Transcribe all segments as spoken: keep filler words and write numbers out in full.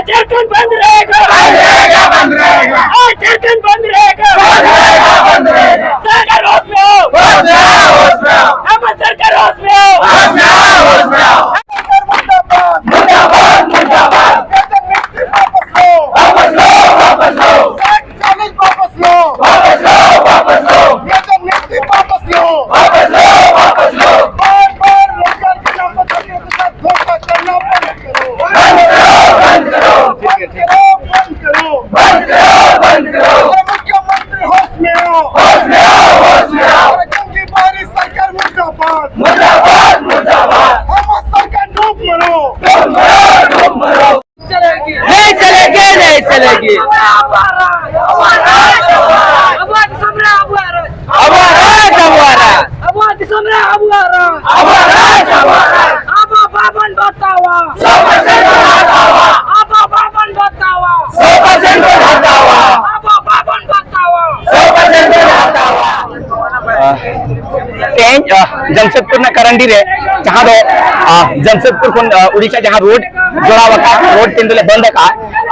झारखंड बंद रहेगा, बंद रहेगा, बंद रहेगा। आज झारखंड बंद रहेगा, बंद रहेगा, बंद रहेगा। सरकार होश में आओ, होश में आओ, होश में आओ। हम सरकार होश में आओ, होश में आओ, होश में आओ। मुर्दाबाद, मुर्दाबाद, मुर्दाबाद। वापस लो, वापस लो, वापस लो। चालीस वापस लो। वापस लो, वापस लो। ये तो नियुक्ति वापस लो। वापस लो, वापस लो। बार बार रोजगार के नाम पर धोखा करना बंद करो। बंद करो, बंद करो। बंद करो, बंद करो। बंद करो, बंद करो। अरे मुख्यमंत्री होश में आओ। होश में आओ, होश में आओ। अरे गंदी बारिश सरकार मुर्दाबाद। मुर्दाबाद, मुर्दाबाद। हम सरकार डूब मरो। डूब मरो, डूब मरो। नहीं चलेगी, नहीं चलेगी। ᱟᱵᱚᱣᱟᱜ ᱫᱤᱥᱚᱢ ᱨᱮ ᱟᱵᱚᱣᱟᱜ ᱨᱟᱡᱽ᱾ ᱟᱵᱚᱣᱟᱜ ᱨᱟᱡᱽ, ᱟᱵᱚᱣᱟᱜ ᱨᱟᱡᱽ᱾ ᱟᱵᱚᱣᱟᱜ ᱫᱤᱥᱚᱢ ᱨᱮ ᱟᱵᱚᱣᱟᱜ ᱨᱟᱡᱽ᱾ ᱟᱵᱚᱣᱟᱜ ᱨᱟᱡᱽ, ᱟᱵᱚᱣᱟᱜ ᱨᱟᱡᱽ᱾ ᱟᱵᱚ ᱵᱟᱵᱚᱱ ᱵᱟᱛᱟᱣᱟ᱾ ᱥᱚ ᱯᱟᱨᱥᱮᱱᱴ ᱵᱚᱱ ᱦᱟᱛᱟᱣᱟ᱾ ᱟᱵᱚ ᱵᱟᱵᱚᱱ ᱵᱟᱛᱟᱣᱟ᱾ ᱥᱚ ᱯᱟᱨᱥᱮᱱᱴ ᱵᱚᱱ ᱦᱟᱛᱟᱣᱟ᱾ ᱟᱵᱚ ᱵᱟᱵᱚᱱ ᱵᱟᱛᱟᱣᱟ᱾ ᱥᱚ ᱯᱟᱨᱥᱮᱱᱴ ᱵᱚᱱ ᱦᱟᱛᱟᱣᱟ᱾ ᱛᱮᱦᱮᱧ, ᱟ, ᱡᱟᱢᱥᱮᱫᱽᱯᱩᱨ ᱨᱮᱱᱟᱜ ᱠᱟᱨᱟᱱᱰᱤ ᱨᱮ, ᱡᱟᱦᱟᱸ ᱫᱚ, ᱟ, ᱡᱟᱢᱥᱮᱫᱽᱯᱩᱨ ᱠᱷᱚᱱ, ᱟ, ᱩᱲᱤᱥᱥᱟ ᱡᱟᱦᱟᱸ ᱨᱳᱰ ᱡᱚᱲᱟᱣ ᱟᱠᱟᱫ, ᱨᱳᱰ ᱛᱮᱦᱮᱧ ᱫᱚᱞᱮ ᱵᱚᱱᱫ ᱟᱠᱟᱫᱼᱟ᱾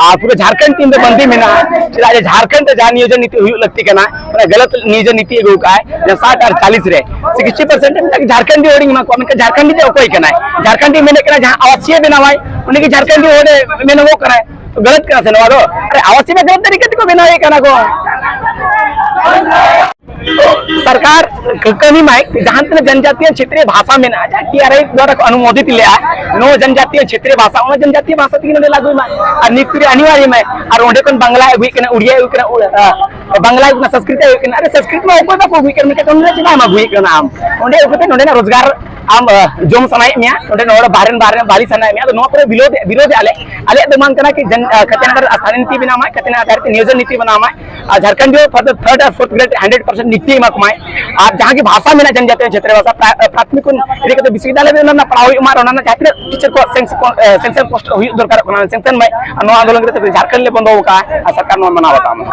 ᱟᱨ ᱯᱩᱨᱟᱹ ᱡᱷᱟᱲᱠᱷᱚᱸᱰ ᱛᱮᱦᱮᱧ ᱫᱚ ᱵᱟᱹᱱᱫᱤ ᱢᱮᱱᱟᱜᱼᱟ᱾ ᱪᱮᱫᱟᱜ ᱡᱮ ᱡᱷᱟᱲᱠᱷᱚᱸᱰ ᱨᱮ ᱡᱟᱦᱟᱸ ᱱᱤᱭᱳᱡᱚᱱ ᱱᱤᱛᱤ ᱦᱩᱭᱩᱜ ᱞᱟᱹᱠᱛᱤ ᱠᱟᱱᱟ, ᱚᱱᱟ ᱜᱟᱞᱟᱛ ᱱᱤᱭᱳᱡᱚᱱ ᱱᱤᱛᱤ ᱟᱹᱜᱩ ᱟᱠᱟᱫᱼᱟᱭ᱾ ᱡᱟᱦᱟᱸ ᱥᱟᱴ ᱟᱨ ᱪᱟᱞᱤᱥ ᱨᱮ ᱥᱤᱠᱥᱴᱤ ᱯᱟᱨᱥᱮᱱᱴ ᱢᱤᱫᱴᱟᱝ ᱡᱷᱟᱲᱠᱷᱚᱸᱰᱤ ᱦᱚᱲᱤᱧ ᱮᱢᱟ ᱠᱚᱣᱟ, ᱢᱮᱱᱠᱷᱟᱱ ᱡᱷᱟᱲᱠᱷᱚᱸᱰᱤ ᱫᱚ ᱚᱠᱚᱭ ᱠᱟᱱᱟᱭ? ᱡᱷᱟᱲᱠᱷᱚᱸᱰᱤ ᱢᱮᱱᱮᱫ ᱠᱟᱱᱟ ᱡᱟᱦᱟᱸ ᱟᱵᱟᱥᱤᱭᱟᱹ ᱵᱮᱱᱟᱣᱟᱭ, ᱩᱱᱤ ᱜᱮ ᱡᱷᱟᱲᱠᱷᱚᱸᱰᱤ ᱦᱚᱲ ᱢᱮᱱᱚᱜᱚᱜ ᱠᱟᱱᱟᱭ᱾ ᱜᱟᱞᱟᱛ ᱠᱟᱱᱟ ᱥᱮ ᱱᱚᱣᱟ ᱫᱚ? ᱟᱨᱮ, ᱟᱵᱟᱥᱤᱭᱟᱹ ᱢᱟ ᱜᱟᱞᱟᱛ ᱛᱟᱹᱨᱤᱠᱟ ᱛᱮᱠᱚ ᱵᱮᱱᱟᱣᱮᱫ ᱠᱟᱱᱟ ᱠᱚ᱾ ᱥᱚᱨᱠᱟᱨ ᱠᱟᱹᱢᱤ ᱢᱟᱭ, ᱡᱟᱦᱟᱸ ᱛᱤᱱᱟᱹᱜ ᱡᱟᱱᱡᱟᱛᱤᱭᱟᱱ ᱪᱷᱮᱛᱨᱤᱭᱚ ᱵᱷᱟᱥᱟ ᱢᱮᱱᱟᱜᱼᱟ, ᱡᱟᱦᱟᱸ ᱴᱤ ᱟᱨ ᱟᱭ ᱫᱣᱟᱨᱟ ᱠᱚ ᱚᱱᱩᱢᱳᱫᱤᱛ ᱞᱮᱜᱼᱟ, ᱱᱚᱣᱟ ᱡᱟᱱᱡᱟᱛᱤᱭᱟᱱ ᱪᱷᱮᱛᱨᱤᱭᱚ ᱵᱷᱟᱥᱟ, ᱚᱱᱟ ᱡᱟᱱᱡᱟᱛᱤᱭᱚ ᱵᱷᱟᱥᱟ ᱛᱮᱜᱮ ᱱᱚᱰᱮ ᱞᱟᱹᱜᱩᱭ ᱢᱟ᱾ ᱟᱨ ᱱᱤᱛ ᱨᱮ ᱟᱹᱱᱤ ᱟᱹᱨᱤ ᱢᱟᱭ, ᱟᱨ ᱚᱸᱰᱮ ᱠᱷᱚᱱ ᱵᱟᱝᱞᱟᱭ ᱟᱹᱜᱩᱭᱮᱫ ᱠᱟᱱᱟ, ᱩᱲᱤᱭᱟ ᱟᱹᱜᱩᱭᱮᱫ ᱠᱟᱱᱟ, ᱩᱲ-, ᱟ, ᱵᱟᱝᱞᱟᱭ ᱟᱹᱜᱩᱭᱮᱫ ᱠᱟᱱᱟ, ᱥᱚᱝᱥᱠᱨᱤᱛ ᱟᱹᱜᱩᱭᱮᱫ ᱠᱟᱱᱟ᱾ ᱟᱨᱮ, ᱥᱚᱝᱥᱠᱨᱤᱛ ᱢᱟ ᱚᱠᱚᱭ ᱵᱟᱠᱚ ᱟᱹᱜᱩᱭᱮᱫ ᱠᱟᱱᱟ, ᱢᱮᱱᱠᱷᱟᱱ ᱚᱸᱰᱮ ᱪᱮᱫᱟᱜ ᱮᱢ ᱟᱹᱜᱩᱭᱮᱫ ᱠᱟᱱᱟ ᱟᱢ? ᱚᱸᱰᱮ ᱟᱹᱜᱩ ᱠᱟᱛᱮ ᱱᱚᱸᱰᱮᱱᱟᱜ ᱨᱳᱡᱽᱜᱟᱨ ᱟᱢ, ᱟ, ᱡᱚᱢ ᱥᱟᱱᱟᱭᱮᱫ ᱢᱮᱭᱟ, ᱱᱚᱸᱰᱮ ᱱᱚᱰᱮ ᱵᱟᱦᱨᱮ ᱨᱮᱱ ᱵᱟᱦᱨᱮ ᱨᱮᱱ ᱵᱟᱹᱞᱤ ᱥᱟᱱᱟᱭᱮᱫ ᱢᱮᱭᱟ, ᱟᱫᱚ ᱱᱚᱣᱟ ᱠᱚᱨᱮ ᱵᱤᱨᱳᱫᱷ, ᱵᱤᱨᱳᱫᱷ ᱟᱞᱮ᱾ ᱟᱞᱮᱭᱟᱜ ᱫᱚ ᱵᱟᱝ ᱠᱟᱱᱟ ᱠᱤ ᱡᱟᱱ-, ᱟ, ᱠᱟᱛᱮ ᱱᱚᱰᱮ ᱟᱥᱛᱷᱟᱱᱤ ᱱᱤᱛᱤ ᱵᱮᱱᱟᱣ ᱢᱟᱭ, ᱠᱟᱛᱮ ᱱᱚᱰᱮ ᱱᱤᱭᱳᱡᱚᱱ ᱱᱤᱛᱤ ᱵᱮᱱᱟᱣ ᱢᱟᱭ᱾ ᱟᱨ ᱡᱷᱟᱲᱠᱷᱚᱸᱰ ᱨᱮ ᱯᱷᱟᱨᱫᱟᱨ ᱛᱷᱟᱨᱰ ᱟᱨ ᱯᱷᱳᱨᱛᱷ ᱜᱨᱮᱰ ᱦᱟᱱᱰᱨᱮᱰ ᱯᱟᱨᱥᱮᱱᱴ ᱱᱤᱛᱤ ᱮᱢᱟ ᱠᱚᱢᱟᱭ᱾ ᱟᱨ ᱡᱟᱦᱟᱸ ᱜᱮ ᱵᱷᱟᱥᱟ ᱢᱮᱱᱟᱜᱼᱟ ᱡᱟᱱᱡᱟᱛᱤᱭᱚ ᱪᱷᱮᱛᱨᱚ ᱵᱷᱟᱥᱟ, ᱯᱨᱟ-, ᱯᱨᱟᱛᱷᱚᱢᱤᱠ ᱠᱷᱚᱱ ᱤᱫᱤ ᱠᱟᱛᱮ ᱵᱤᱥᱥᱚᱵᱤᱫᱽᱫᱷᱟᱞᱚᱭ ᱫᱷᱟᱹᱵᱤᱡ ᱚᱱᱟ ᱨᱮᱱᱟᱜ ᱯᱟᱲᱦᱟᱣ ᱦᱩᱭᱩᱜ ᱢᱟ, ᱟᱨ ᱚᱱᱟ ᱨᱮᱱᱟᱜ ᱡᱟᱦᱟᱸ ᱛᱤᱱᱟᱹᱜ ᱴᱤᱪᱟᱨ ᱠᱚᱣᱟᱜ ᱥᱮᱝᱥ-, ᱠᱚ-, ᱮ, ᱥᱮᱝᱥᱚᱱ ᱯᱳᱥᱴ ᱦᱩᱭᱩᱜ ᱫᱚᱨᱠᱟᱨᱚᱜ ᱠᱟᱱᱟ, ᱥᱮᱝᱥᱚᱱ ᱢᱟᱭ᱾ ᱟᱨ ᱱᱚᱣᱟ ᱟᱱᱫᱳᱞᱚᱱ ᱠᱟᱛᱮ ᱡᱷᱟᱲᱠᱷᱚᱸᱰ ᱞᱮ ᱵᱚᱱᱫᱚ ᱟᱠᱟᱫᱼᱟ, ᱟᱨ ᱥᱚᱨᱠᱟᱨ ᱱᱚᱣᱟ ᱢᱟᱱᱟᱣ ᱵᱟᱛᱟᱣ ᱢᱟ᱾